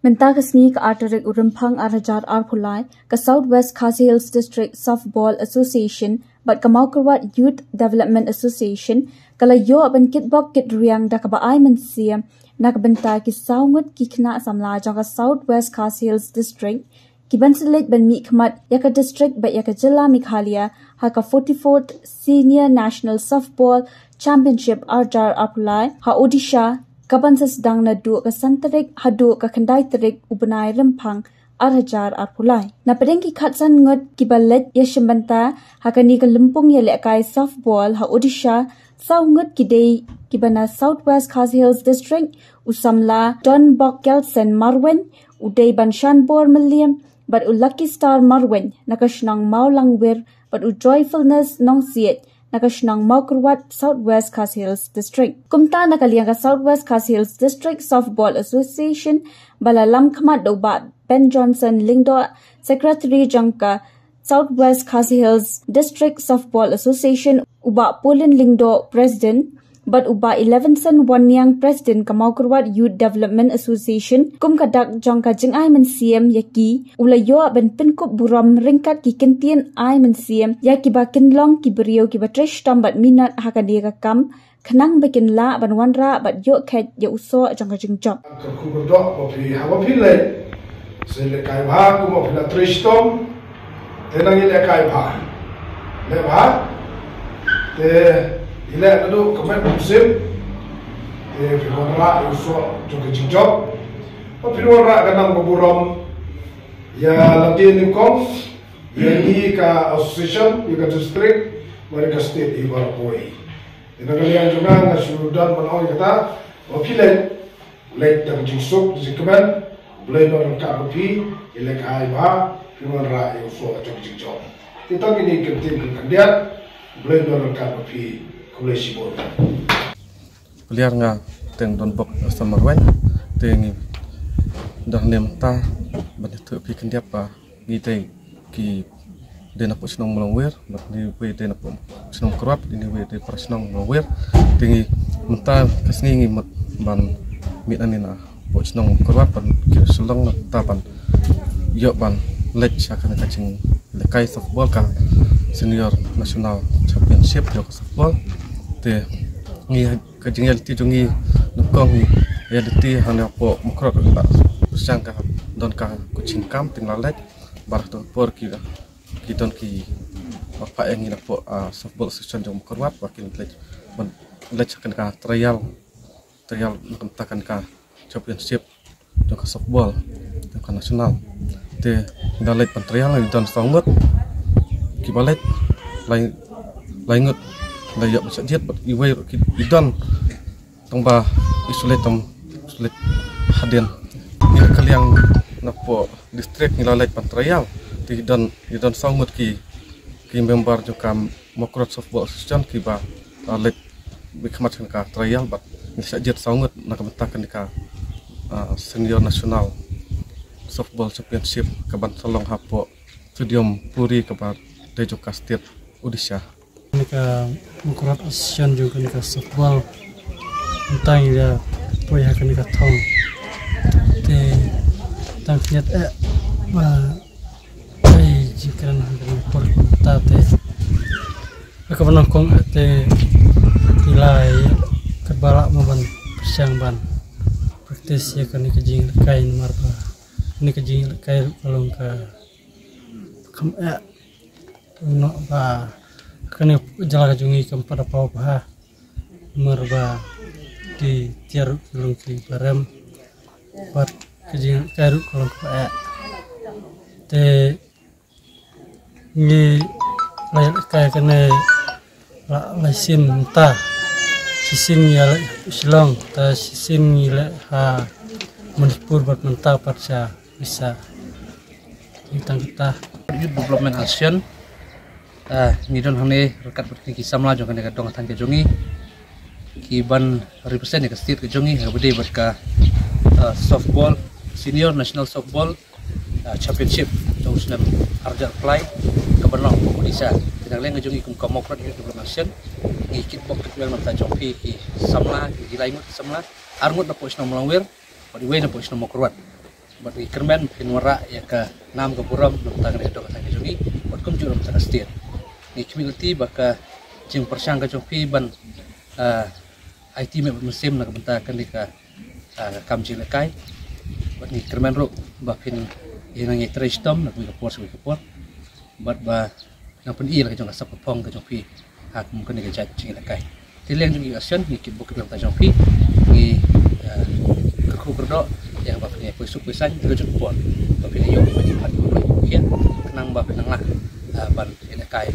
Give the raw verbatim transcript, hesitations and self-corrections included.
Mynta ka sngi ka ar tarik u Rymphang ar hajar arphew lai, ka South West Khasi Hills District Softball Association bad ka Mawkyrwat Youth Development Association ka la ïoh ban kitbok kitriang da kaba ai mynsiem na ka bynta ki saw ngut ki khynnah samla jong ka South West Khasi Hills District ki ban sa leit ban mihkhmat ïa ka district bad ïa ka jylla Meghalaya ha ka forty-fourth Senior National Softball Championship ar hajar arphew lai ha Odisha, ka ban sa sdang naduh ka san tarik haduh ka khyndai tarik u bnai Rymphang ar hajar arphew lai. Na pdeng ki khatsan ngut ki ba leit ïashim bynta ha kane ka lympung ïalehkai softball ha Odisha, saw ngut ki dei ki ba na South West Khasi Hills District, u samla Donbok Kelsen Marwein, u Deibanshanbor Mylliem bad u Lucky Star Marwein na ka shnong Mawlangwir bad u Joyfulness Nongsiej na ka shnong Mawkyrwat, South West Khasi Hills District. Kumta na ka liang ka South West Khasi Hills District Softball Association ba la lam khmat da u Bah Ben Johnson Lyngdoh, Secretary jong ka South West Khasi Hills District Softball Association, u Bah Paulin Lyngdoh, President, bad u Bah Elevenson Wanniang, President ka Mawkyrwat Youth Development Association, kum ka dak jong ka jingai mynsiem ïa ki, u la ïoh ban pynkup burom ryngkat ki kyntien ai mynsiem ïa ki ba kin long ki briew ki ba trei shitom bad minot ha kane ka kam, khnang ba kin lah ban wanrah bad ïoh khet ïa u soh jong ka jingjop. Ka khubor doh ba phi, haba phi leit, sa lehkai bha, kumba phi la trei shitom, te nang ïalehkai bha. Leh bha. Te ïaleh naduh ka met ka mynsiem. Te phi wanrah ïa u soh jong ka jingjop. Ba phi wanrah ka nam ka burom ïa lade nyngkong, ïa ngi ka association, ïa ka district, bad ïa ka state, ïa baroh kawei. Te na ka liang jong nga, nga shu don ban ong ïa kata, ba phi leit, leit da ka jingsuk, da ka jingkmen, Blei un don ryngkat bad phi, ïalehkai bha, phin wanrah ïa u soh jong ka jingjop. Te tang kine ki kyntien ki khyndiat, Blei un don ryngkat bad phi, khublei shibun. Pynliar nga teng Donbok Star Marwein, te ngi don hangne mynta ban ïathuh ïa phi khyndiat ba ngi dei ki dei napoh shnong Mawlangwir, bad ngi wei dei napoh shnong Mawkyrwat, ngi wei dei para shnong Mawlangwir. Te ngi mynta ka sngi ngi mut ban mih nangne napoh shnong Mawkyrwat ban kiew sha Shillong na ta ban ïoh ban leit sha kane ka jingïalehkai softball, ka Senior National Championship jong ka softball. Te ngi ka jingïalehkai jong ngi nyngkong ngi ïalehkai hangne hapoh Mawkyrwat, la pyrshang ka don ka coaching camp, te ngi la leit, barabor ki, ki don ki ba phah ïa ngi napoh, ah, Softball Association jong Mawkyrwat ba kin leit, ban leit sha kane ka trial, trial na ka bynta kane ka championship jong ka softball jong ka national. Te ngi la leit ban trial, ngi don saw ngut ki ba leit, lai, lai ngut la ïoh ban shah jied, bad iwei ruh ki, i don tang ba i shu leit, tang shu leit hadien. Ngi na ka liang napoh district ngi la leit ban trial, te i don, i don saw ngut ki, ki member jong ka Mawkyrwat Softball Association ki ba, ah, leit mihkhmat ha kane ka trial, bad ngi shah jied saw ngut na ka bynta kane ka, ah, Senior National Softball Championship ka ban sa long hapoh Stadium Puri kaba dei jong ka state Odisha. Kane ka Mawkyrwat Association jong kane ka softball, mynta ngi la poi ha kane ka thong. Te tang khyndiat eh ba ai jingkren ha kane ka por mynta te. Ka ba nyngkong eh te ngi la ïa katba lah mo ban pyrshang ban practice ïa kane ka jingïalehkai, namar ba kane ka jingïalehkai ruh ka long ka kham eh, noh ba kane ka jylla ka jong ngi kam pat da paw bha, namar ba ki tiar ruh ki long ki ba rem, bad ka jingïalehkai ruh ka long kaba eh. Te ngi la ïalehkai kane la lai sien mynta. Shisien ngi ïaleh Shillong, te shisien ngi leh ha Manipur, bad mynta pat sha Odisha. Ngi tang kita Youth Development Association, ah, ngi don hangne ryngkat bad kine ki samla jong kane ka dong ka thaiñ ka jong ngi, ki ban represent ïa ka state ka jong ngi ha kaba dei bad ka, ah, softball, Senior National Softball, ah, Championship jong u snem ar hajar arphew lai, ka ban long ha Odisha. Te na ka liang ka jong ngi kum ka Mawkyrwat Youth Development Association, ngi kitbok kitrwiang na ka bynta jong phi ki samla, ki lai ngut samla, ar ngut napoh shnong Mawlangwir, bad iwei napoh shnong Mawkyrwat. Bad ngi kyrmen phin wanrah ïa ka nam ka burom na bynta kane ka dong ka thaiñ ka jong ngi bad kumjuh na bynta ka state. Ngi khmih lynti ba ka jingpyrshang ka jong phi ban, ah, aiti mih bad mynsiem na ka bynta kane ka, ah, kam jingïalehkai. Bad ngi kyrmen ruh ba phin ïa nang ïa trei shitom na kawei ka por sha kawei ka por. Bad ba nang pyni ïa la ka jong ka sap ka phong ka jong phi ha kum kane ka jait jingïalehkai. Te liang jong ngi ka sien ngi kyrkhu kyrdoh ïa ba phin ïa poi suk poi saiñ ka jong ka por ba phin ïa ïoh ba phin ïa phat ïa khnang ba phin nang lah, ah, ban ïalehkai